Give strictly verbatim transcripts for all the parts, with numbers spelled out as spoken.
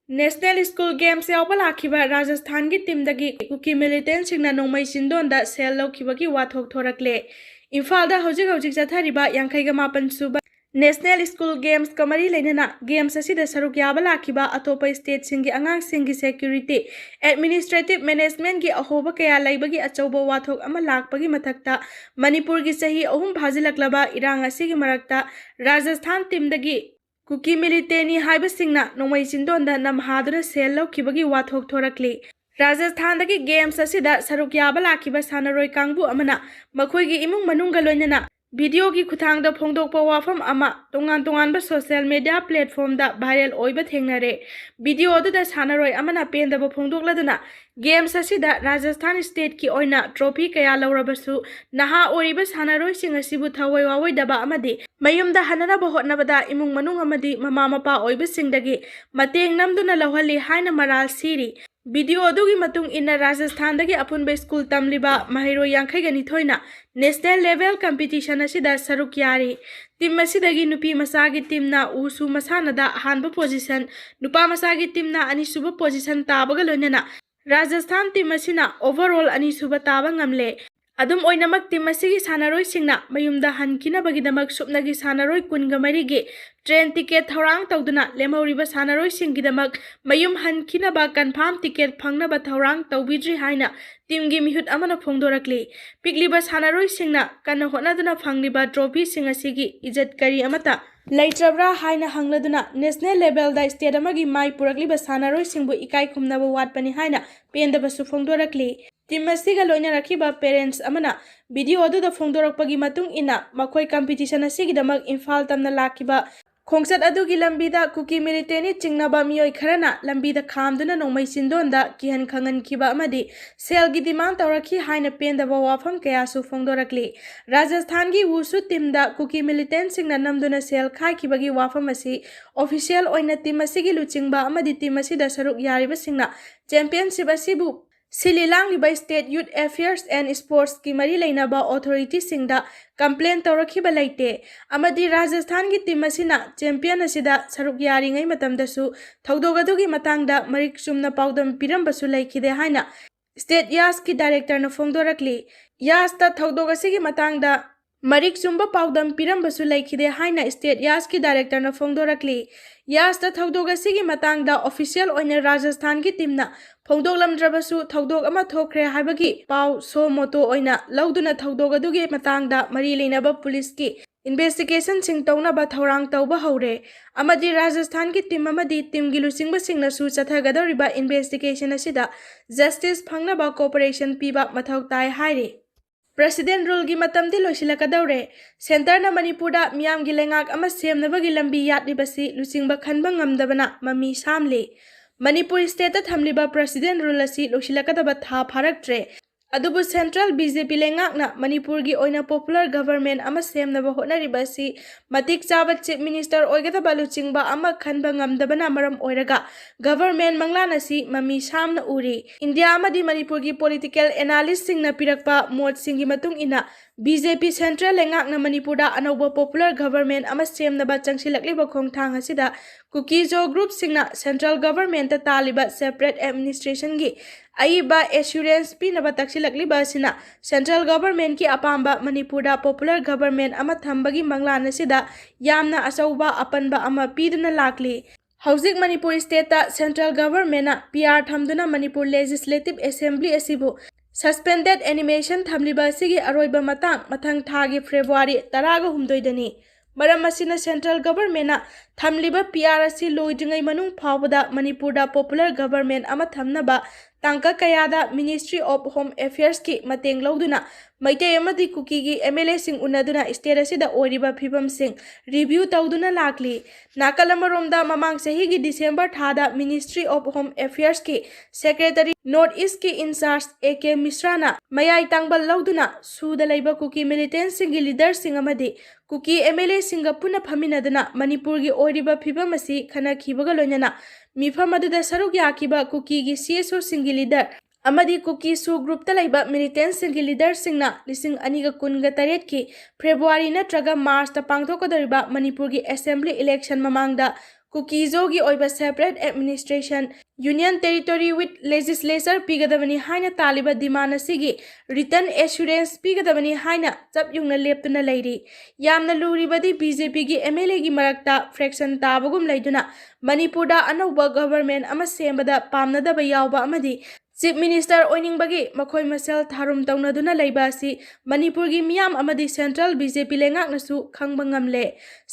National School Games ꯌꯥꯎꯕ ꯂꯥꯛꯈꯤꯕ ꯔꯥꯖꯁꯊꯥꯟꯒꯤ ꯇꯤꯝꯗꯒꯤ ꯀꯨꯀꯤ ꯃꯤꯂꯤꯇꯦꯟꯁꯤꯡꯅ ꯅꯣꯡꯃꯩ ꯆꯤꯟꯗꯣꯟꯗ ꯁꯦꯜ ꯂꯧꯈꯤꯕꯒꯤ ꯋꯥꯊꯣꯛ ꯊꯣꯔꯛꯂꯦ꯫ ꯏꯝꯐꯥꯜꯗ ꯍꯧꯖꯤꯛ ꯍꯧꯖꯤꯛ ꯆꯠꯊꯔꯤꯕ ꯌꯥꯡꯈꯩꯒ ꯃꯥꯄꯟ ꯁꯨꯕ National School Gamesꯀ ꯃꯔꯤ ꯂꯩꯅꯅ ꯒꯦꯝꯁ ꯑꯁꯤꯗ ꯁꯔꯨꯛ ꯌꯥꯕ ꯂꯥꯛꯈꯤꯕ ꯑꯇꯣꯞꯄ ꯁ꯭ꯇꯦꯠꯁꯤꯡꯒꯤ ꯑꯉꯥꯡꯁꯤꯡꯒꯤ ꯁꯦꯀ꯭ꯌꯨꯔꯤꯇꯤ, ꯑꯦꯗꯃꯤꯅꯤꯁꯇ꯭ꯔꯦꯇꯤꯚ ꯃꯦꯅꯦꯖꯃꯦꯟꯠꯀꯤ ꯑꯍꯣꯕ ꯀꯌꯥ ꯂꯩꯕꯒꯤ ꯑꯆꯧꯕ ꯋꯥꯊꯣꯛ ꯑꯃ ꯂꯥꯛꯄꯒꯤ ꯃꯊꯛꯇ, ꯃꯅꯤꯄꯨꯔꯒꯤ ꯆꯍꯤ ꯑꯍꯨꯝ ꯐꯥꯖꯤꯜꯂꯛꯂꯕ ꯏꯔꯥꯡ ꯑꯁꯤꯒꯤ ꯃꯔꯛꯇ ꯔꯥꯖꯁꯊꯥꯟ ꯇꯤꯝꯗꯒꯤ ꯀꯨꯀꯤ ꯃꯤꯂꯤꯇꯦꯟꯅꯤ ꯍꯥꯏꯕꯁꯤꯡꯅ ꯅꯣꯡꯃꯩ ꯆꯤꯟꯗꯣꯟꯗ ꯅꯝꯍꯥꯗꯨꯅ ꯁꯦꯜ ꯂꯧꯈꯤꯕꯒꯤ ꯋꯥꯊꯣꯛ ꯊꯣꯔꯛꯂꯤ꯫ ꯔꯥꯖꯁꯊꯥꯟꯗꯒꯤ ꯒꯦꯝꯁ ꯑꯁꯤꯗ ꯁꯔꯨꯛ ꯌꯥꯕ ꯂꯥꯛꯈꯤꯕ ꯁꯥꯟꯅꯔꯣꯏ ꯀꯥꯡꯕꯨ ꯑꯃꯅ ꯃꯈꯣꯏꯒꯤ ꯏꯃꯨꯡ ꯃꯅꯨꯡꯒ ꯂꯣꯏꯅꯅ ꯚꯤꯗꯤꯑꯣꯒꯤ ꯈꯨꯠꯊꯥꯡꯗ ꯐꯣꯡꯗꯣꯛꯄ ꯋꯥꯐꯝ ꯑꯃ ꯇꯣꯉꯥꯟ ꯇꯣꯉꯥꯟꯕ ꯁꯣꯁꯤꯌꯦꯜ ꯃꯤꯗꯤꯌꯥ ꯄ꯭ꯂꯦꯠꯐꯣꯔꯝꯗ ꯚꯥꯏꯔꯦꯜ ꯑꯣꯏꯕ ꯊꯦꯡꯅꯔꯦ꯫ ꯚꯤꯗꯤꯑꯣ ꯑꯗꯨꯗ ꯁꯥꯟꯅꯔꯣꯏ ꯑꯃꯅ ꯄꯦꯟꯗꯕ ꯐꯣꯡꯗꯣꯛꯂꯗꯨꯅ ꯒꯦꯝꯁ ꯑꯁꯤꯗ ꯔꯥꯖꯁꯊꯥꯟ ꯁ꯭ꯇꯦꯠꯀꯤ ꯑꯣꯏꯅ ꯇ꯭ꯔꯣꯐꯤ ꯀꯌꯥ ꯂꯧꯔꯕꯁꯨ ꯅꯍꯥ ꯑꯣꯏꯔꯤꯕ ꯁꯥꯟꯅꯔꯣꯏꯁꯤꯡ ꯑꯁꯤꯕꯨ ꯊꯋꯥꯏ ꯋꯥꯋꯣꯏꯗꯕ ꯑꯃꯗꯤ ꯃꯌꯨꯝꯗ ꯍꯟꯅꯅꯕ ꯍꯣꯠꯅꯕꯗ ꯏꯃꯨꯡ ꯃꯅꯨꯡ ꯑꯃꯗꯤ ꯃꯃꯥ ꯃꯄꯥ ꯑꯣꯏꯕꯁꯤꯡꯗꯒꯤ ꯃꯇꯦꯡ ꯅꯝꯗꯨꯅ ꯂꯧꯍꯜꯂꯤ ꯍꯥꯏꯅ ꯃꯔꯥꯜ ꯁꯤꯔꯤ꯫ ꯚꯤꯗꯤꯑꯣ ꯑꯗꯨꯒꯤ ꯃꯇꯨꯡ ꯏꯟꯅ ꯔꯥꯖꯁꯊꯥꯟꯗꯒꯤ ꯑꯄꯨꯟꯕ ꯁ꯭ꯀꯨꯜ ꯇꯝꯂꯤꯕ ꯃꯍꯩꯔꯣꯏ ꯌꯥꯡꯈꯩꯒ ꯅꯤꯊꯣꯏꯅ ꯅꯦꯁꯅꯦꯜ ꯂꯦꯚꯦꯜ ꯀꯝꯄꯤꯇꯤꯁꯟ ꯑꯁꯤꯗ ꯁꯔꯨꯛ ꯌꯥꯔꯤ꯫ ꯇꯤꯝ ꯑꯁꯤꯗꯒꯤ ꯅꯨꯄꯤ ꯃꯆꯥꯒꯤ ꯇꯤꯝꯅ ꯋꯨꯁꯨ ꯃꯁꯥꯟꯅꯗ ꯑꯍꯥꯟꯕ ꯄꯣꯖꯤꯁꯟ, ꯅꯨꯄꯥ ꯃꯆꯥꯒꯤ ꯇꯤꯝꯅ ꯑꯅꯤꯁꯨꯕ ꯄꯣꯖꯤꯁꯟ ꯇꯥꯕꯒ ꯂꯣꯏꯅꯅ ꯔꯥꯖꯁꯊꯥꯟ ꯇꯤꯝ ꯑꯁꯤꯅ ꯑꯣꯚꯔꯑꯣꯜ ꯑꯅꯤꯁꯨꯕ ꯇꯥꯕ ꯉꯝꯂꯦ꯫ ꯑꯗꯨꯝ ꯑꯣꯏꯅꯃꯛ, ꯇꯤꯝ ꯑꯁꯤꯒꯤ ꯁꯥꯟꯅꯔꯣꯏꯁꯤꯡꯅ ꯃꯌꯨꯝꯗ ꯍꯟꯈꯤꯅꯕꯒꯤꯗꯃꯛ ꯁꯨꯞꯅꯒꯤ ꯁꯥꯟꯅꯔꯣꯏ ꯀꯨꯟꯒ ꯃꯔꯤꯒꯤ ꯇ꯭ꯔꯦꯟ ꯇꯤꯀꯦꯠ ꯊꯧꯔꯥꯡ ꯇꯧꯗꯨꯅ ꯂꯦꯝꯍꯧꯔꯤꯕ ꯁꯥꯟꯅꯔꯣꯏꯁꯤꯡꯒꯤꯗꯃꯛ ꯃꯌꯨꯝ ꯍꯟꯈꯤꯅꯕ ꯀꯟꯐꯥꯔꯝ ꯇꯤꯀꯦꯠ ꯐꯪꯅꯕ ꯊꯧꯔꯥꯡ ꯇꯧꯕꯤꯗ꯭ꯔꯤ ꯍꯥꯏꯅ ꯇꯤꯝꯒꯤ ꯃꯤꯍꯨꯠ ꯑꯃꯅ ꯐꯣꯡꯗꯣꯔꯛꯂꯤ꯫ ꯄꯤꯛꯂꯤꯕ ꯁꯥꯟꯅꯔꯣꯏꯁꯤꯡꯅ ꯀꯟꯅ ꯍꯣꯠꯅꯗꯨꯅ ꯐꯪꯂꯤꯕ ꯇ꯭ꯔꯣꯐꯤꯁꯤꯡ ꯑꯁꯤꯒꯤ ꯏꯖꯠ ꯀꯔꯤ ꯑꯃꯠꯇ ꯂꯩꯇ꯭ꯔꯕ꯭ꯔꯥ ꯍꯥꯏꯅ ꯍꯪꯂꯗꯨꯅ ꯅꯦꯁꯅꯦꯜ ꯂꯦꯚꯦꯜꯗ ꯁ꯭ꯇꯦꯠ ꯑꯃꯒꯤ ꯃꯥꯏ ꯄꯨꯔꯛꯂꯤꯕ ꯁꯥꯟꯅꯔꯣꯏꯁꯤꯡꯕꯨ ꯏꯀꯥꯏ ꯈꯨꯝꯅꯕ ꯋꯥꯠꯄꯅꯤ ꯍꯥꯏꯅ ꯄꯦꯟꯗꯕꯁꯨ ꯐꯣꯡꯗꯣꯔꯛꯂꯤ꯫ ꯇꯤꯝ ꯑꯁꯤꯒ ꯂꯣꯏꯅꯔꯛꯈꯤꯕ ꯄꯦꯔꯦꯟꯠꯁ ꯑꯃꯅ ꯚꯤꯗꯤꯑꯣ ꯑꯗꯨꯗ ꯐꯣꯡꯗꯣꯔꯛꯄꯒꯤ ꯃꯇꯨꯡ ꯏꯟꯅ, ꯃꯈꯣꯏ ꯀꯝꯄꯤꯇꯤꯁꯟ ꯑꯁꯤꯒꯤꯗꯃꯛ ꯏꯝꯐꯥꯜ ꯇꯝꯅ ꯂꯥꯛꯈꯤꯕ ꯈꯣꯡꯆꯠ ꯑꯗꯨꯒꯤ ꯂꯝꯕꯤꯗ ꯀꯨꯀꯤ ꯃꯤꯂꯤꯇꯦꯟꯅꯤ ꯆꯤꯡꯅꯕ ꯃꯤꯑꯣꯏ ꯈꯔꯅ ꯂꯝꯕꯤꯗ ꯈꯥꯝꯗꯨꯅ ꯅꯣꯡꯃꯩ ꯆꯤꯟꯗꯣꯟꯗ ꯀꯤꯍꯟ ꯈꯪꯍꯟꯈꯤꯕ ꯑꯃꯗꯤ ꯁꯦꯜꯒꯤ ꯗꯤꯃꯥꯟ ꯇꯧꯔꯛꯈꯤ ꯍꯥꯏꯅ ꯄꯦꯟꯗꯕ ꯋꯥꯐꯝ ꯀꯌꯥꯁꯨ ꯐꯣꯡꯗꯣꯔꯛꯂꯤ꯫ ꯔꯥꯖꯁꯊꯥꯟꯒꯤ ꯋꯨꯁꯨ ꯇꯤꯝꯗ ꯀꯨꯀꯤ ꯃꯤꯂꯤꯇꯦꯟꯁꯤꯡꯅ ꯅꯝꯗꯨꯅ ꯁꯦꯜ ꯈꯥꯏꯈꯤꯕꯒꯤ ꯋꯥꯐꯝ ꯑꯁꯤ ꯑꯣꯐꯤꯁꯤꯌꯦꯜ ꯑꯣꯏꯅ ꯇꯤꯝ ꯑꯁꯤꯒꯤ ꯂꯨꯆꯤꯡꯕ ꯑꯃꯗꯤ ꯇꯤꯝ ꯑꯁꯤꯗ ꯁꯔꯨꯛ ꯌꯥꯔꯤꯕꯁꯤꯡꯅ ꯆꯦꯝꯄꯤꯌꯟꯁꯤꯞ ꯑꯁꯤꯕꯨ ꯁꯤꯜꯂꯤ ꯂꯥꯡꯂꯤꯕ State Youth Affairs and Sportsꯀꯤ ꯃꯔꯤ ꯂꯩꯅꯕ authorityꯁꯤꯡꯗ complain ꯇꯧꯔꯛꯈꯤꯕ ꯂꯩꯇꯦ ꯑꯃꯗꯤ ꯔꯥꯖꯁꯊꯥꯟꯒꯤ team ꯑꯁꯤꯅ champion ꯑꯁꯤꯗ ꯁꯔꯨꯛ ꯌꯥꯔꯤꯉꯩ ꯃꯇꯝꯗꯁꯨ ꯊꯧꯗꯣꯛ ꯑꯗꯨꯒꯤ ꯃꯇꯥꯡꯗ ꯃꯔꯤꯛ ꯆꯨꯝꯅ ꯄꯥꯎꯗꯝ ꯄꯤꯔꯝꯕꯁꯨ ꯂꯩꯈꯤꯗꯦ ꯍꯥꯏꯅ State ꯌꯥꯁꯀꯤ directorꯅ ꯐꯣꯡꯗꯣꯔꯛꯂꯤ꯫ ꯌꯥꯁꯇ ꯊꯧꯗꯣꯛ ꯑꯁꯤꯒꯤ ꯃꯇꯥꯡꯗ ꯃꯔꯤꯛ ꯆꯨꯝꯕ ꯄꯥꯎꯗꯝ ꯄꯤꯔꯝꯕꯁꯨ ꯂꯩꯈꯤꯗꯦ ꯍꯥꯏꯅ State ꯌꯥꯁꯀꯤ directorꯅ ꯐꯣꯡꯗꯣꯔꯛꯂꯤ꯫ ꯌꯥꯁꯇ ꯊꯧꯗꯣꯛ ꯑꯁꯤꯒꯤ ꯃꯇꯥꯡꯗ official ꯑꯣꯏꯅ ꯔꯥꯖꯁꯊꯥꯟꯒꯤ teamꯅ ꯐꯣꯡꯗꯣꯛꯂꯝꯗ꯭ꯔꯕꯁꯨ, ꯊꯧꯗꯣꯛ ꯑꯃ ꯊꯣꯛꯈ꯭ꯔꯦ ꯍꯥꯏꯕꯒꯤ ꯄꯥꯎ suo motu ꯑꯣꯏꯅ ꯂꯧꯗꯨꯅ ꯊꯧꯗꯣꯛ ꯑꯗꯨꯒꯤ ꯃꯇꯥꯡꯗ ꯃꯔꯤ ꯂꯩꯅꯕ policeꯀꯤ investigationꯁꯤꯡ ꯇꯧꯅꯕ ꯊꯧꯔꯥꯡ ꯇꯧꯕ ꯍꯧꯔꯦ ꯑꯃꯗꯤ ꯔꯥꯖꯁꯊꯥꯟꯒꯤ team ꯑꯃꯗꯤ teamꯒꯤ ꯂꯨꯆꯤꯡꯕꯁꯤꯡꯅꯁꯨ ꯆꯠꯊꯒꯗꯧꯔꯤꯕ investigation ꯑꯁꯤꯗ justice ꯐꯪꯅꯕ cooperation ꯄꯤꯕ ꯃꯊꯧ ꯇꯥꯏ ꯍꯥꯏꯔꯤ꯫ President ruleꯒꯤ ꯃꯇꯝꯗꯤ ꯂꯣꯏꯁꯤꯜꯂꯛꯀꯗꯧꯔꯦ꯫ Centreꯅ ꯃꯅꯤꯄꯨꯔꯗ ꯃꯤꯌꯥꯝꯒꯤ ꯂꯩꯉꯥꯛ ꯑꯃ ꯁꯦꯝꯅꯕꯒꯤ ꯂꯝꯕꯤ ꯌꯥꯠꯂꯤꯕꯁꯤ ꯂꯨꯆꯤꯡꯕ ꯈꯟꯕ ꯉꯝꯗꯕꯅ ꯃꯃꯤ ꯁꯥꯝꯂꯤ꯫ ꯃꯅꯤꯄꯨꯔ stateꯇ ꯊꯝꯂꯤꯕ President rule ꯑꯁꯤ ꯂꯣꯏꯁꯤꯜꯂꯛꯀꯗꯕ ꯊꯥ ꯐꯥꯔꯛꯇ꯭ꯔꯦ꯫ ꯑꯗꯨꯕꯨ central BJP ꯂꯩꯉꯥꯛꯅ ꯃꯅꯤꯄꯨꯔꯒꯤ ꯑꯣꯏꯅ popular government ꯑꯃ ꯁꯦꯝꯅꯕ ꯍꯣꯠꯅꯔꯤꯕ ꯑꯁꯤ ꯃꯇꯤꯛ ꯆꯥꯕ Chief Minister ꯑꯣꯏꯒꯗꯕ ꯂꯨꯆꯤꯡꯕ ꯑꯃ ꯈꯟꯕ ꯉꯝꯗꯕꯅ ꯃꯔꯝ ꯑꯣꯏꯔꯒ government ꯃꯪꯂꯥꯟ ꯑꯁꯤ ꯃꯃꯤ ꯁꯥꯝꯅ ꯎꯔꯤ꯫ ꯏꯟꯗꯤꯌꯥ ꯑꯃꯗꯤ ꯃꯅꯤꯄꯨꯔꯒꯤ political analystꯁꯤꯡꯅ ꯄꯤꯔꯛꯄ ꯃꯣꯠꯁꯤꯡꯒꯤ ꯃꯇꯨꯡ ꯏꯟꯅ, BJP central ꯂꯩꯉꯥꯛꯅ ꯃꯅꯤꯄꯨꯔꯗ ꯑꯅꯧꯕ popular government ꯑꯃ ꯁꯦꯝꯅꯕ ꯆꯪꯁꯤꯜꯂꯛꯂꯤꯕ ꯈꯣꯡꯊꯥꯡ ꯑꯁꯤꯗ ꯀꯨꯀꯤ ꯖꯣ groupꯁꯤꯡꯅ central governmentꯇ ꯇꯥꯜꯂꯤꯕ separate administrationꯒꯤ ꯑꯏꯕ assurance ꯄꯤꯅꯕ ꯇꯛꯁꯤꯜꯂꯛꯂꯤꯕ ꯑꯁꯤꯅ central governmentꯀꯤ ꯑꯄꯥꯝꯕ ꯃꯅꯤꯄꯨꯔꯗ popular government ꯑꯃ ꯊꯝꯕꯒꯤ ꯃꯪꯂꯥꯟ ꯑꯁꯤꯗ ꯌꯥꯝꯅ ꯑꯆꯧꯕ ꯑꯄꯟꯕ ꯑꯃ ꯄꯤꯗꯨꯅ ꯂꯥꯛꯂꯤ꯫ ꯍꯧꯖꯤꯛ ꯃꯅꯤꯄꯨꯔ stateꯇ central governmentꯅ PR ꯊꯝꯗꯨꯅ ꯃꯅꯤꯄꯨꯔ Legislative Assembly ꯑꯁꯤꯕꯨ suspended animation ꯊꯝꯂꯤꯕ ꯑꯁꯤꯒꯤ ꯑꯔꯣꯏꯕ ꯃꯇꯥꯡ ꯃꯊꯪ ꯊꯥꯒꯤ February ꯇꯔꯥꯒ ꯍꯨꯝꯗꯣꯏꯗꯅꯤ꯫ ꯃꯔꯝ ꯑꯁꯤꯅ central governmentꯅ ꯊꯝꯂꯤꯕ PR ꯑꯁꯤ ꯂꯣꯏꯗ꯭ꯔꯤꯉꯩ ꯃꯅꯨꯡ ꯐꯥꯎꯕꯗ ꯃꯅꯤꯄꯨꯔꯗ popular government ꯑꯃ ꯊꯝꯅꯕ ꯇꯥꯡꯀꯛ ꯀꯌꯥꯗ Ministry of Home Affairsꯀꯤ ꯃꯇꯦꯡ ꯂꯧꯗꯨꯅ ꯃꯩꯇꯩ ꯑꯃꯗꯤ ꯀꯨꯀꯤꯒꯤ MLAꯁꯤꯡ ꯎꯅꯗꯨꯅ state ꯑꯁꯤꯗ ꯑꯣꯏꯔꯤꯕ ꯐꯤꯕꯝꯁꯤꯡ review ꯇꯧꯗꯨꯅ ꯂꯥꯛꯂꯤ꯫ ꯅꯥꯀꯜ ꯑꯃꯔꯣꯝꯗ, ꯃꯃꯥꯡ ꯆꯍꯤꯒꯤ December ꯊꯥꯗ Ministry of Home Affairsꯀꯤ secretary, North Eastꯀꯤ in-charge A K Mishraꯅ ꯃꯌꯥꯏ ꯇꯥꯡꯕꯜ ꯂꯧꯗꯨꯅ ꯁꯨꯗ ꯂꯩꯕ ꯀꯨꯀꯤ militantꯁꯤꯡꯒꯤ leaderꯁꯤꯡ ꯑꯃꯗꯤ ꯀꯨꯀꯤ MLAꯁꯤꯡꯒ ꯄꯨꯟꯅ ꯐꯝꯃꯤꯟꯅꯗꯨꯅ ꯃꯅꯤꯄꯨꯔꯒꯤ ꯑꯣꯏꯔꯤꯕ ꯐꯤꯕꯝ ꯑꯁꯤ ꯈꯟꯅꯈꯤꯕꯒ ꯂꯣꯏꯅꯅ ꯃꯤꯐꯝ ꯑꯗꯨꯗ ꯁꯔꯨꯛ ꯌꯥꯈꯤꯕ ꯀꯨꯀꯤꯒꯤ CSOꯁꯤꯡꯒꯤ leader ꯑꯃꯗꯤ ꯀꯨꯀꯤ ꯁꯨ ꯒ꯭ꯔꯨꯞꯇ ꯂꯩꯕ ꯃꯤꯂꯤꯇꯦꯟꯁꯤꯡꯒꯤ ꯂꯤꯗꯔꯁꯤꯡꯅ ꯂꯤꯁꯤꯡ ꯑꯅꯤꯒ ꯀꯨꯟꯒ ꯇꯔꯦꯠꯀꯤ ꯐꯦꯕ꯭ꯔꯨꯋꯥꯔꯤ ꯅꯠꯇ꯭ꯔꯒ ꯃꯥꯔꯆꯇ ꯄꯥꯡꯊꯣꯛꯀꯗꯧꯔꯤꯕ ꯃꯅꯤꯄꯨꯔꯒꯤ ꯑꯦꯁꯦꯝꯕ꯭ꯂꯤ ꯏꯂꯦꯛꯁꯟ ꯃꯃꯥꯡꯗ ꯀꯨꯀꯤꯖꯣꯒꯤ ꯑꯣꯏꯕ separate administration, union territory with legislature ꯄꯤꯒꯗꯕꯅꯤ ꯍꯥꯏꯅ ꯇꯥꯜꯂꯤꯕ demand ꯑꯁꯤꯒꯤ written assurance ꯄꯤꯒꯗꯕꯅꯤ ꯍꯥꯏꯅ ꯆꯞ ꯌꯨꯡꯅ ꯂꯦꯞꯇꯨꯅ ꯂꯩꯔꯤ꯫ ꯌꯥꯝꯅ ꯂꯨꯔꯤꯕꯗꯤ ꯕꯤ ꯖꯦ ꯄꯤꯒꯤ ꯑꯦꯝ ꯑꯦꯜ ꯑꯦꯒꯤ ꯃꯔꯛꯇ fraction ꯇꯥꯕꯒꯨꯝ ꯂꯩꯗꯨꯅ ꯃꯅꯤꯄꯨꯔꯗ ꯑꯅꯧꯕ government ꯑꯃ ꯁꯦꯝꯕꯗ ꯄꯥꯝꯅꯗꯕ ꯌꯥꯎꯕ ꯑꯃꯗꯤ Chief Minister ꯑꯣꯏꯅꯤꯡꯕꯒꯤ ꯃꯈꯣꯏ ꯃꯁꯦꯜ ꯊꯥꯔꯨꯝ ꯇꯧꯅꯗꯨꯅ ꯂꯩꯕ ꯑꯁꯤ ꯃꯅꯤꯄꯨꯔꯒꯤ ꯃꯤꯌꯥꯝ ꯑꯃꯗꯤ central ꯕꯤ ꯖꯦ ꯄꯤ ꯂꯩꯉꯥꯛꯅꯁꯨ ꯈꯪꯕ ꯉꯝꯂꯦ꯫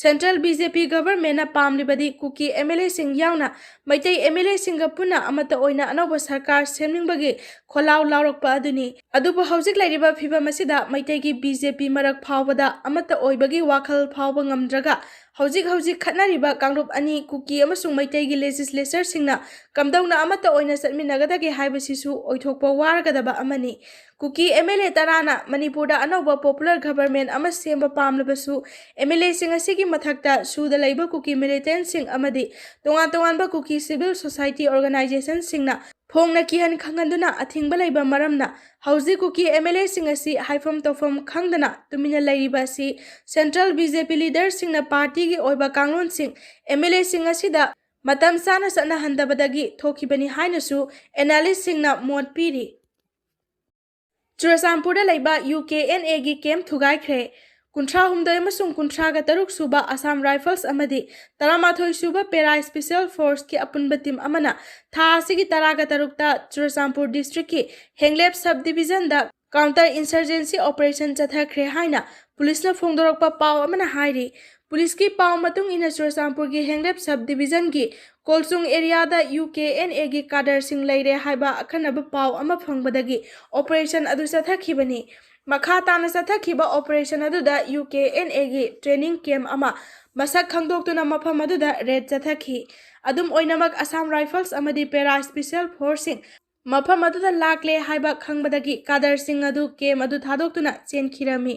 Central ꯕꯤ ꯖꯦ ꯄꯤ governmentꯅ ꯄꯥꯝꯂꯤꯕꯗꯤ ꯀꯨꯀꯤ ꯑꯦꯝ ꯑꯦꯜ ꯑꯦꯁꯤꯡ ꯌꯥꯎꯅ ꯃꯩꯇꯩ ꯑꯦꯝ ꯑꯦꯜ ꯑꯦꯁꯤꯡꯒ ꯄꯨꯟꯅ ꯑꯃꯠꯇ ꯑꯣꯏꯅ ꯑꯅꯧꯕ ꯁꯔꯀꯥꯔ ꯁꯦꯝꯅꯤꯡꯕꯒꯤ ꯈꯣꯜꯂꯥꯎ ꯂꯥꯎꯔꯛꯄ ꯑꯗꯨꯅꯤ꯫ ꯑꯗꯨꯕꯨ ꯍꯧꯖꯤꯛ ꯂꯩꯔꯤꯕ ꯐꯤꯕꯝ ꯑꯁꯤꯗ ꯃꯩꯇꯩꯒꯤ ꯕꯤ ꯖꯦ ꯄꯤ ꯃꯔꯛ ꯐꯥꯎꯕꯗ ꯑꯃꯠꯇ ꯑꯣꯏꯕꯒꯤ ꯋꯥꯈꯜ ꯐꯥꯎꯕ ꯉꯝꯗ꯭ꯔꯒ ꯍꯧꯖꯤꯛ ꯍꯧꯖꯤꯛ ꯈꯠꯅꯔꯤꯕ ꯀꯥꯡꯂꯨꯞ ꯑꯅꯤ ꯀꯨꯀꯤ ꯑꯃꯁꯨꯡ ꯃꯩꯇꯩꯒꯤ legislatureꯁꯤꯡꯅ ꯀꯝꯗꯧꯅ ꯑꯃꯠꯇ ꯑꯣꯏꯅ ꯆꯠꯃꯤꯟꯅꯒꯗꯒꯦ ꯍꯥꯏꯕꯁꯤꯁꯨ ꯑꯣꯏꯊꯣꯛꯄ ꯋꯥꯔꯒꯗꯕ ꯑꯃꯅꯤ꯫ ꯀꯨꯀꯤ ꯑꯦꯝ ꯑꯦꯜ ꯑꯦ ꯇꯔꯥꯅ ꯃꯅꯤꯄꯨꯔꯗ ꯑꯅꯧꯕ popular government ꯑꯃ ꯁꯦꯝꯕ ꯄꯥꯝꯂꯕꯁꯨ ꯑꯦꯝ ꯑꯦꯜ ꯑꯦꯁꯤꯡ ꯑꯁꯤꯒꯤ ꯃꯊꯛꯇ ꯁꯨꯗ ꯂꯩꯕ ꯀꯨꯀꯤ militantꯁꯤꯡ ꯑꯃꯗꯤ ꯇꯣꯉꯥꯟ ꯇꯣꯉꯥꯟꯕ ꯀꯨꯀꯤ civil society organizationꯁꯤꯡꯅ ꯐꯣꯡꯅ ꯀꯤꯍꯟ ꯈꯪꯍꯟꯗꯨꯅ ꯑꯊꯤꯡꯕ ꯂꯩꯕ ꯃꯔꯝꯅ ꯍꯧꯖꯤꯛ ꯀꯨꯀꯤ ꯑꯦꯝ ꯑꯦꯜ ꯑꯦꯁꯤꯡ ꯑꯁꯤ ꯍꯥꯏꯐꯝ ꯇꯧꯐꯝ ꯈꯪꯗꯅ ꯇꯨꯃꯤꯟꯅ ꯂꯩꯔꯤꯕ ꯑꯁꯤ central ꯕꯤ ꯖꯦ ꯄꯤ leaderꯁꯤꯡꯅ partyꯒꯤ ꯑꯣꯏꯕ ꯀꯥꯡꯂꯣꯟꯁꯤꯡ ꯑꯦꯝ ꯑꯦꯜ ꯑꯦꯁꯤꯡ ꯑꯁꯤꯗ ꯃꯇꯝ ꯆꯥꯅ ꯆꯠꯅꯍꯟꯗꯕꯗꯒꯤ ꯊꯣꯛꯈꯤꯕꯅꯤ ꯍꯥꯏꯅꯁꯨ analystꯁꯤꯡꯅ ꯃꯣꯠ ꯄꯤꯔꯤ꯫ ꯆꯨꯔꯆꯥꯟꯄꯨꯔꯗ ꯂꯩꯕ ꯌꯨ ꯀꯦ ꯑꯦꯟ ꯑꯦꯒꯤ camp ꯊꯨꯒꯥꯏꯈ꯭ꯔꯦ꯫ ꯀꯨꯟꯊ꯭ꯔꯥ ꯍꯨꯝꯗꯣꯏ ꯑꯃꯁꯨꯡ ꯀꯨꯟꯊ꯭ꯔꯥꯒ ꯇꯔꯨꯛ ꯁꯨꯕ Assam Rifles ꯑꯃꯗꯤ ꯇꯔꯥꯃꯥꯊꯣꯏ ꯁꯨꯕ Para Special Forceꯀꯤ ꯑꯄꯨꯟꯕ team ꯑꯃꯅ ꯊꯥ ꯑꯁꯤꯒꯤ ꯇꯔꯥꯒ ꯇꯔꯨꯛꯇ Churachandpur districtꯀꯤ ꯍꯦꯡꯂꯦꯞ sub divisionꯗ counter insurgency operation ꯆꯠꯊꯈ꯭ꯔꯦ ꯍꯥꯏꯅ ꯄꯨꯂꯤꯁꯅ ꯐꯣꯡꯗꯣꯔꯛꯄ ꯄꯥꯎ ꯑꯃꯅ ꯍꯥꯏꯔꯤ꯫ ꯄꯨꯂꯤꯁꯀꯤ ꯄꯥꯎ ꯃꯇꯨꯡ ꯏꯟꯅ ꯆꯨꯔꯆꯥꯟꯄꯨꯔꯒꯤ ꯍꯦꯡꯂꯦꯞ sub divisionꯒꯤ ꯀꯣꯜꯆꯨꯡ areaꯗ ꯌꯨ ꯀꯦ ꯑꯦꯟ ꯑꯦꯒꯤ cadreꯁꯤꯡ ꯂꯩꯔꯦ ꯍꯥꯏꯕ ꯑꯈꯟꯅꯕ ꯄꯥꯎ ꯑꯃ ꯐꯪꯕꯗꯒꯤ operation ꯑꯗꯨ ꯆꯠꯊꯈꯤꯕꯅꯤ꯫ ꯃꯈꯥ ꯇꯥꯅ ꯆꯠꯊꯈꯤꯕ operation ꯑꯗꯨꯗ ꯌꯨ ꯀꯦ ꯑꯦꯟ ꯑꯦꯒꯤ training camp ꯑꯃ ꯃꯁꯛ ꯈꯪꯗꯣꯛꯇꯨꯅ ꯃꯐꯝ ꯑꯗꯨꯗ raid ꯆꯠꯊꯈꯤ꯫ ꯑꯗꯨꯝ ꯑꯣꯏꯅꯃꯛ, Assam Rifles ꯑꯃꯗꯤ Para Special Forceꯁꯤꯡ ꯃꯐꯝ ꯑꯗꯨꯗ ꯂꯥꯛꯂꯦ ꯍꯥꯏꯕ ꯈꯪꯕꯗꯒꯤ cadreꯁꯤꯡ ꯑꯗꯨ camp ꯑꯗꯨ ꯊꯥꯗꯣꯛꯇꯨꯅ ꯆꯦꯟꯈꯤꯔꯝꯃꯤ꯫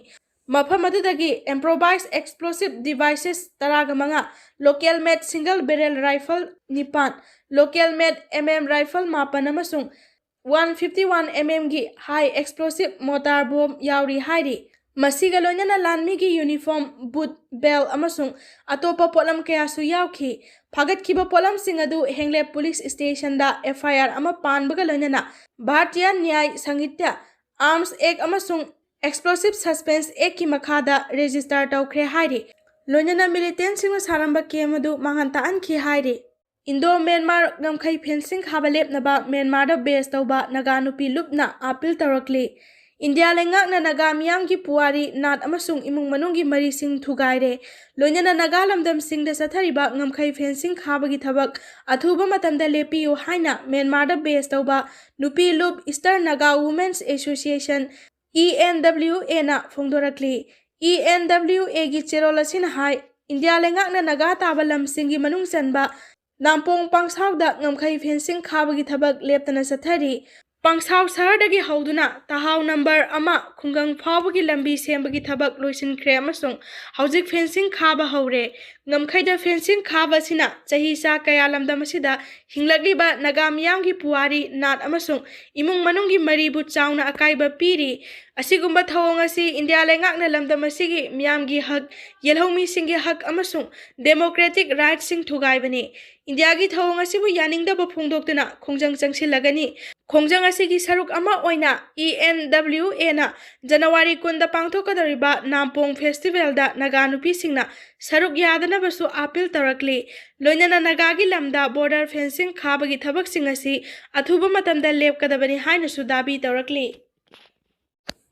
ꯃꯐꯝ ꯑꯗꯨꯗꯒꯤ improvised explosive devices ꯇꯔꯥꯒ ꯃꯉꯥ, local made single barrel rifle ꯅꯤꯄꯥꯟ, local made M M rifle ꯃꯥꯄꯟ ꯑꯃꯁꯨꯡ ꯋꯥꯟ ꯐꯤꯐꯇꯤ ꯋꯥꯟ ꯑꯦꯝ ꯑꯦꯝꯒꯤ ꯍꯥꯏ ꯑꯦꯛꯁꯄ꯭ꯂꯣꯁꯤꯞ ꯃꯣꯇꯥꯔ ꯕꯣꯝ ꯌꯥꯎꯔꯤ ꯍꯥꯏꯔꯤ꯫ ꯃꯁꯤꯒ ꯂꯣꯏꯅꯅ ꯂꯥꯟꯃꯤꯒꯤ ꯌꯨꯅꯤꯐꯣꯔꯝ, ꯕꯨꯠ, ꯕꯦꯜ ꯑꯃꯁꯨꯡ ꯑꯇꯣꯞꯄ ꯄꯣꯠꯂꯝ ꯀꯌꯥꯁꯨ ꯌꯥꯎꯈꯤ꯫ ꯐꯥꯒꯠꯈꯤꯕ ꯄꯣꯠꯂꯝꯁꯤꯡ ꯑꯗꯨ ꯍꯦꯡꯂꯦꯞ ꯄꯨꯂꯤꯁ ꯁ꯭ꯇꯦꯁꯟꯗ ꯑꯦꯐ ꯑꯥꯏ ꯑꯥꯔ ꯑꯃ ꯄꯥꯟꯕꯒ ꯂꯣꯏꯅꯅ ꯚꯥꯔꯇꯤꯌꯥ ꯅ꯭ꯌꯥꯏ ꯁꯪꯍꯤꯇ꯭ꯌ, ꯑꯥꯔꯝꯁ ꯑꯦꯛ ꯑꯃꯁꯨꯡ ꯑꯦꯛꯁꯄ꯭ꯂꯣꯁꯤꯞ ꯁꯁꯄꯦꯟꯁ ꯑꯦꯛꯀꯤ ꯃꯈꯥꯗ ꯔꯦꯖꯤꯁꯇꯔ ꯇꯧꯈ꯭ꯔꯦ ꯍꯥꯏꯔꯤ꯫ ꯂꯣꯏꯅꯅ ꯃꯤꯂꯤꯇꯦꯟꯁꯤꯡꯅ ꯁꯥꯔꯝꯕ ꯀꯦꯝ ꯑꯗꯨ ꯃꯥꯡꯍꯟ ꯇꯥꯛꯍꯟꯈꯤ ꯍꯥꯏꯔꯤ꯫ ꯏꯟꯗꯣ ꯃ꯭ꯌꯥꯟꯃꯥꯔ ꯉꯝꯈꯩ ꯐꯦꯟꯁꯤꯡ ꯈꯥꯕ ꯂꯦꯞꯅꯕ ꯃ꯭ꯌꯥꯟꯃꯥꯔꯗ ꯕꯦꯁ ꯇꯧꯕ ꯅꯥꯒꯥ ꯅꯨꯄꯤ ꯂꯨꯞꯅ ꯑꯥꯄꯤꯜ ꯇꯧꯔꯛꯂꯤ꯫ ꯏꯟꯗꯤꯌꯥ ꯂꯩꯉꯥꯛꯅ ꯅꯥꯒꯥ ꯃꯤꯌꯥꯝꯒꯤ ꯄꯨꯋꯥꯔꯤ, ꯅꯥꯠ ꯑꯃꯁꯨꯡ ꯏꯃꯨꯡ ꯃꯅꯨꯡꯒꯤ ꯃꯔꯤꯁꯤꯡ ꯊꯨꯒꯥꯏꯔꯦ꯫ ꯂꯣꯏꯅꯅ ꯅꯥꯒꯥ ꯂꯝꯗꯝꯁꯤꯡꯗ ꯆꯠꯊꯔꯤꯕ ꯉꯝꯈꯩ ꯐꯦꯟꯁꯤꯡ ꯈꯥꯕꯒꯤ ꯊꯕꯛ ꯑꯊꯨꯕ ꯃꯇꯝꯗ ꯂꯦꯞꯄꯤꯌꯨ ꯍꯥꯏꯅ ꯃ꯭ꯌꯥꯟꯃꯥꯔꯗ ꯕꯦꯁ ꯇꯧꯕ ꯅꯨꯄꯤ ꯂꯨꯞ eastern Naga women's association, E N W ꯑꯦꯅ ꯐꯣꯡꯗꯣꯔꯛꯂꯤ꯫ ꯏ ꯑꯦꯟ ꯗꯕ꯭ꯂꯤꯎ ꯑꯦꯒꯤ ꯆꯦꯔꯣꯜ ꯑꯁꯤꯅ ꯍꯥꯏ, ꯏꯟꯗꯤꯌꯥ ꯂꯩꯉꯥꯛꯅ ꯅꯥꯒꯥ ꯇꯥꯕ ꯂꯝꯁꯤꯡꯒꯤ ꯃꯅꯨꯡ ꯆꯟꯕ ꯅꯥꯝꯄꯣꯡ ꯄꯥꯡꯁꯥꯎꯗ ꯉꯝꯈꯩ ꯐꯦꯟꯁꯤꯡ ꯈꯥꯕꯒꯤ ꯊꯕꯛ ꯂꯦꯞꯇꯅ ꯆꯠꯊꯔꯤ꯫ ꯄꯥꯡꯁꯥꯎ ꯁꯍꯔꯗꯒꯤ ꯍꯧꯗꯨꯅ ꯇꯍꯥꯎ ꯅꯝꯕꯔ ꯑꯃ ꯈꯨꯡꯒꯪ ꯐꯥꯎꯕꯒꯤ ꯂꯝꯕꯤ ꯁꯦꯝꯕꯒꯤ ꯊꯕꯛ ꯂꯣꯏꯁꯤꯟꯈ꯭ꯔꯦ ꯑꯃꯁꯨꯡ ꯍꯧꯖꯤꯛ ꯐꯦꯟꯁꯤꯡ ꯈꯥꯕ ꯍꯧꯔꯦ꯫ ꯉꯝꯈꯩꯗ ꯐꯦꯟꯁꯤꯡ ꯈꯥꯕ ꯑꯁꯤꯅ ꯆꯍꯤ ꯆꯥ ꯀꯌꯥ ꯂꯝꯗꯝ ꯑꯁꯤꯗ ꯍꯤꯡꯂꯛꯂꯤꯕ ꯅꯥꯒꯥ ꯃꯤꯌꯥꯝꯒꯤ ꯄꯨꯋꯥꯔꯤ, ꯅꯥꯠ ꯑꯃꯁꯨꯡ ꯏꯃꯨꯡ ꯃꯅꯨꯡꯒꯤ ꯃꯔꯤꯕꯨ ꯆꯥꯎꯅ ꯑꯀꯥꯏꯕ ꯄꯤꯔꯤ꯫ ꯑꯁꯤꯒꯨꯝꯕ ꯊꯧꯑꯣꯡ ꯑꯁꯤ ꯏꯟꯗꯤꯌꯥ ꯂꯩꯉꯥꯛꯅ ꯂꯝꯗꯝ ꯑꯁꯤꯒꯤ ꯃꯤꯌꯥꯝꯒꯤ ꯍꯛ, ꯌꯦꯜꯍꯧꯃꯤꯁꯤꯡꯒꯤ ꯍꯛ ꯑꯃꯁꯨꯡ ꯗꯦꯃꯣꯀ꯭ꯔꯦꯇꯤꯛ ꯔꯥꯏꯠꯁꯤꯡ ꯊꯨꯒꯥꯏꯕꯅꯤ꯫ ꯏꯟꯗꯤꯌꯥꯒꯤ ꯊꯧꯑꯣꯡ ꯑꯁꯤꯕꯨ ꯌꯥꯅꯤꯡꯗꯕ ꯐꯣꯡꯗꯣꯛꯇꯨꯅ ꯈꯣꯡꯖꯪ ꯆꯪꯁꯤꯜꯂꯒꯅꯤ꯫ ꯈꯣꯡꯖꯪ ꯑꯁꯤꯒꯤ ꯁꯔꯨꯛ ꯑꯃ ꯑꯣꯏꯅ ꯏ ꯑꯦꯟ ꯗꯕ꯭ꯂꯤꯎ ꯑꯦꯅ ꯖꯅꯋꯥꯔꯤ ꯀꯨꯟꯗ ꯄꯥꯡꯊꯣꯛꯀꯗꯧꯔꯤꯕ ꯅꯥꯝꯄꯣꯡ ꯐꯦꯁꯇꯤꯚꯦꯜꯗ ꯅꯥꯒꯥ ꯅꯨꯄꯤꯁꯤꯡꯅ ꯁꯔꯨꯛ ꯌꯥꯗꯅꯕꯁꯨ ꯑꯥꯄꯤꯜ ꯇꯧꯔꯛꯂꯤ꯫ ꯂꯣꯏꯅꯅ ꯅꯥꯒꯥꯒꯤ ꯂꯝꯗ ꯕꯣꯔꯗꯔ ꯐꯦꯟꯁꯤꯡ ꯈꯥꯕꯒꯤ ꯊꯕꯛꯁꯤꯡ ꯑꯁꯤ ꯑꯊꯨꯕ ꯃꯇꯝꯗ ꯂꯦꯞꯀꯗꯕꯅꯤ ꯍꯥꯏꯅꯁꯨ ꯗꯥꯕꯤ ꯇꯧꯔꯛꯂꯤ꯫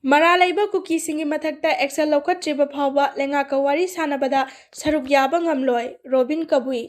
ꯃꯔꯥ ꯂꯩꯕ ꯀꯨꯀꯤꯁꯤꯡꯒꯤ ꯃꯊꯛꯇ action ꯂꯧꯈꯠꯇ꯭ꯔꯤꯕ ꯐꯥꯎꯕ ꯂꯩꯉꯥꯛꯀ ꯋꯥꯔꯤ ꯁꯥꯟꯅꯕꯗ ꯁꯔꯨꯛ ꯌꯥꯕ ꯉꯝꯂꯣꯏ, ꯔꯣꯕꯤꯟ ꯀꯕꯨꯏ꯫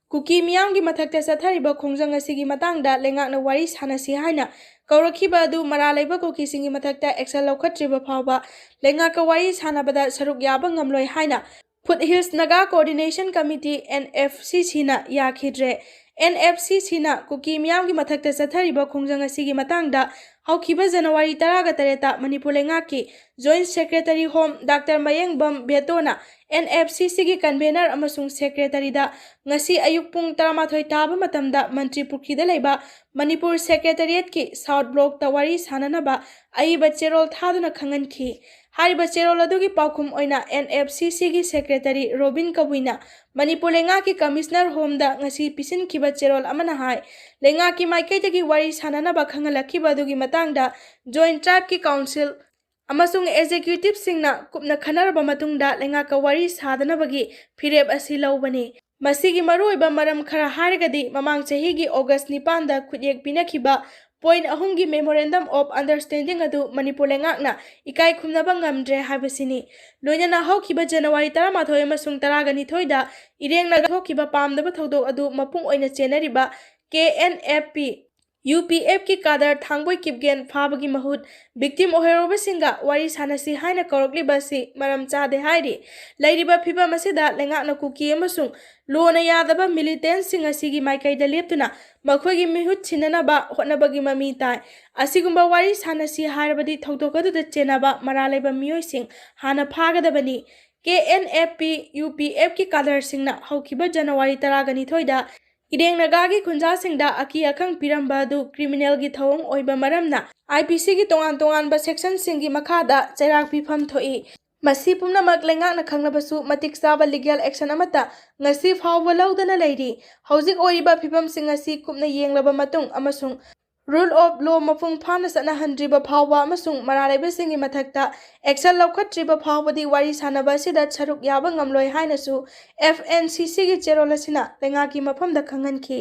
ꯀꯨꯀꯤ ꯃꯤꯌꯥꯝꯒꯤ ꯃꯊꯛꯇ ꯆꯠꯊꯔꯤꯕ ꯈꯣꯡꯖꯪ ꯑꯁꯤꯒꯤ ꯃꯇꯥꯡꯗ ꯂꯩꯉꯥꯛꯅ ꯋꯥꯔꯤ ꯁꯥꯟꯅꯁꯤ ꯍꯥꯏꯅ ꯀꯧꯔꯛꯈꯤꯕ ꯑꯗꯨ ꯃꯔꯥ ꯂꯩꯕ ꯀꯨꯀꯤꯁꯤꯡꯒꯤ ꯃꯊꯛꯇ action ꯂꯧꯈꯠꯇ꯭ꯔꯤꯕ ꯐꯥꯎꯕ ꯂꯩꯉꯥꯛꯀ ꯋꯥꯔꯤ ꯁꯥꯟꯅꯕꯗ ꯁꯔꯨꯛ ꯌꯥꯕ ꯉꯝꯂꯣꯏ ꯍꯥꯏꯅ Foothills Naga Coordination Committee, N F C ꯁꯤꯅ ꯌꯥꯈꯤꯗ꯭ꯔꯦ꯫ ꯑꯦꯟ ꯑꯦꯐ ꯁꯤ ꯁꯤꯅ ꯀꯨꯀꯤ ꯃꯤꯌꯥꯝꯒꯤ ꯃꯊꯛꯇ ꯆꯠꯊꯔꯤꯕ ꯈꯣꯡꯖꯪ ꯑꯁꯤꯒꯤ ꯃꯇꯥꯡꯗ ꯍꯧꯈꯤꯕ ꯖꯅꯋꯥꯔꯤ ꯇꯔꯥꯒ ꯇꯔꯦꯠꯇ ꯃꯅꯤꯄꯨꯔ ꯂꯩꯉꯥꯛꯀꯤ Joint Secretary Home doctor Mayengbam ꯚꯦꯇꯣꯅ ꯑꯦꯟ ꯑꯦꯐ ꯁꯤ ꯁꯤꯒꯤ convener ꯑꯃꯁꯨꯡ secretaryꯗ ꯉꯁꯤ ꯑꯌꯨꯛ ꯄꯨꯡ ꯇꯔꯥꯃꯥꯊꯣꯏ ꯇꯥꯕ ꯃꯇꯝꯗ ꯃꯟꯇ꯭ꯔꯤ ꯄꯨꯈ꯭ꯔꯤꯗ ꯂꯩꯕ ꯃꯅꯤꯄꯨꯔ Secretariatꯀꯤ South Blockꯇ ꯋꯥꯔꯤ ꯁꯥꯅꯅꯕ ꯑꯏꯕ ꯆꯦꯔꯣꯜ ꯊꯥꯗꯨꯅ ꯈꯪꯍꯟꯈꯤ꯫ ꯍꯥꯏꯔꯤꯕ ꯆꯦꯔꯣꯜ ꯑꯗꯨꯒꯤ ꯄꯥꯎꯈꯨꯝ ꯑꯣꯏꯅ ꯑꯦꯟ ꯑꯦꯐ ꯁꯤ ꯁꯤꯒꯤ secretary ꯔꯣꯕꯤꯟ ꯀꯕꯨꯏꯅ ꯃꯅꯤꯄꯨꯔ ꯂꯩꯉꯥꯛꯀꯤ Commissioner Homeꯗ ꯉꯁꯤ ꯄꯤꯁꯤꯟꯈꯤꯕ ꯆꯦꯔꯣꯜ ꯑꯃꯅ ꯍꯥꯏ, ꯂꯩꯉꯥꯛꯀꯤ ꯃꯥꯏꯀꯩꯗꯒꯤ ꯋꯥꯔꯤ ꯁꯥꯅꯅꯕ ꯈꯪꯍꯜꯂꯛꯈꯤꯕ ꯑꯗꯨꯒꯤ ꯃꯇꯥꯡꯗ Joint Tribeꯀꯤ Council ꯑꯃꯁꯨꯡ executiveꯁꯤꯡꯅ ꯀꯨꯞꯅ ꯈꯟꯅꯔꯕ ꯃꯇꯨꯡꯗ ꯂꯩꯉꯥꯛꯀ ꯋꯥꯔꯤ ꯁꯥꯗꯅꯕꯒꯤ ꯐꯤꯔꯦꯞ ꯑꯁꯤ ꯂꯧꯕꯅꯤ꯫ ꯃꯁꯤꯒꯤ ꯃꯔꯨꯑꯣꯏꯕ ꯃꯔꯝ ꯈꯔ ꯍꯥꯏꯔꯒꯗꯤ, ꯃꯃꯥꯡ ꯆꯍꯤꯒꯤ August ꯅꯤꯄꯥꯟꯗ ꯈꯨꯠꯌꯦꯛ ꯄꯤꯅꯈꯤꯕ point ꯑꯍꯨꯝꯒꯤ Memorandum of Understanding ꯑꯗꯨ ꯃꯅꯤꯄꯨꯔ ꯂꯩꯉꯥꯛꯅ ꯏꯀꯥꯏ ꯈꯨꯝꯅꯕ ꯉꯝꯗ꯭ꯔꯦ ꯍꯥꯏꯕꯁꯤꯅꯤ꯫ ꯂꯣꯏꯅꯅ ꯍꯧꯈꯤꯕ ꯖꯅꯋꯥꯔꯤ ꯇꯔꯥꯃꯥꯊꯣꯏ ꯑꯃꯁꯨꯡ ꯇꯔꯥꯒ ꯅꯤꯊꯣꯏꯗ ꯏꯔꯦꯡꯅ ꯊꯣꯛꯈꯤꯕ ꯄꯥꯝꯗꯕ ꯊꯧꯗꯣꯛ ꯑꯗꯨ ꯃꯄꯨꯡ ꯑꯣꯏꯅ ꯆꯦꯟꯅꯔꯤꯕ K N F P, U P ꯑꯦꯐꯀꯤ cadre ꯊꯥꯡꯕꯣꯏ ꯀꯤꯞꯒꯦꯟ ꯐꯥꯕꯒꯤ ꯃꯍꯨꯠ victim ꯑꯣꯏꯍꯧꯔꯕꯁꯤꯡꯒ ꯋꯥꯔꯤ ꯁꯥꯅꯁꯤ ꯍꯥꯏꯅ ꯀꯧꯔꯛꯂꯤꯕ ꯑꯁꯤ ꯃꯔꯝ ꯆꯥꯗꯦ ꯍꯥꯏꯔꯤ꯫ ꯂꯩꯔꯤꯕ ꯐꯤꯚꯝ ꯑꯁꯤꯗ ꯂꯩꯉꯥꯛꯅ ꯀꯨꯀꯤ ꯑꯃꯁꯨꯡ ꯂꯣꯅ ꯌꯥꯗꯕ militantꯁꯤꯡ ꯑꯁꯤꯒꯤ ꯃꯥꯏꯀꯩꯗ ꯂꯦꯞꯇꯨꯅ ꯃꯈꯣꯏꯒꯤ ꯃꯤꯍꯨꯠ ꯁꯤꯟꯅꯅꯕ ꯍꯣꯠꯅꯕꯒꯤ ꯃꯃꯤ ꯇꯥꯏ꯫ ꯑꯁꯤꯒꯨꯝꯕ ꯋꯥꯔꯤ ꯁꯥꯅꯁꯤ ꯍꯥꯏꯔꯕꯗꯤ ꯊꯧꯗꯣꯛ ꯑꯗꯨꯗ ꯆꯦꯟꯅꯕ ꯃꯔꯥꯜ ꯂꯩꯕ ꯃꯤꯑꯣꯏꯁꯤꯡ ꯍꯥꯟꯅ ꯐꯥꯒꯗꯕꯅꯤ꯫ ꯀꯦ N F P, U P ꯑꯦꯐꯀꯤ cadreꯁꯤꯡꯅ ꯍꯧꯈꯤꯕ ꯖꯅꯋꯥꯔꯤ ꯇꯔꯥꯒ ꯅꯤꯊꯣꯏꯗ ꯏꯔꯦꯡ ꯅꯥꯒꯥꯒꯤ ꯈꯨꯟꯖꯥꯁꯤꯡꯗ ꯑꯀꯤ ꯑꯈꯪ ꯄꯤꯔꯝꯕ ꯑꯗꯨ criminalꯒꯤ ꯊꯧꯑꯣꯡ ꯑꯣꯏꯕ ꯃꯔꯝꯅ ꯑꯥꯏ ꯄꯤ ꯁꯤꯒꯤ ꯇꯣꯉꯥꯟ ꯇꯣꯉꯥꯟꯕ sectionꯁꯤꯡꯒꯤ ꯃꯈꯥꯗ ꯆꯩꯔꯥꯛ ꯄꯤꯐꯝ ꯊꯣꯛꯏ꯫ ꯃꯁꯤ ꯄꯨꯝꯅꯃꯛ ꯂꯩꯉꯥꯛꯅ ꯈꯪꯂꯕꯁꯨ ꯃꯇꯤꯛ ꯆꯥꯕ legal action ꯑꯃꯠꯇ ꯉꯁꯤ ꯐꯥꯎꯕ ꯂꯧꯗꯅ ꯂꯩꯔꯤ꯫ ꯍꯧꯖꯤꯛ ꯑꯣꯏꯔꯤꯕ ꯐꯤꯕꯝꯁꯤꯡ ꯑꯁꯤ ꯀꯨꯞꯅ ꯌꯦꯡꯂꯕ ꯃꯇꯨꯡ ꯑꯃꯁꯨꯡ rule of law ꯃꯄꯨꯡ ꯐꯥꯅ ꯆꯠꯅꯍꯟꯗ꯭ꯔꯤꯕ ꯐꯥꯎꯕ ꯑꯃꯁꯨꯡ ꯃꯔꯥꯜ ꯂꯩꯕꯁꯤꯡꯒꯤ ꯃꯊꯛꯇ action ꯂꯧꯈꯠꯇ꯭ꯔꯤꯕ ꯐꯥꯎꯕꯗꯤ ꯋꯥꯔꯤ ꯁꯥꯅꯕ ꯑꯁꯤꯗ ꯁꯔꯨꯛ ꯌꯥꯕ ꯉꯝꯂꯣꯏ ꯍꯥꯏꯅꯁꯨ ꯑꯦꯐ ꯑꯦꯟ ꯁꯤ ꯁꯤꯒꯤ ꯆꯦꯔꯣꯜ ꯑꯁꯤꯅ ꯂꯩꯉꯥꯛꯀꯤ ꯃꯐꯝꯗ ꯈꯪꯍꯟꯈꯤ꯫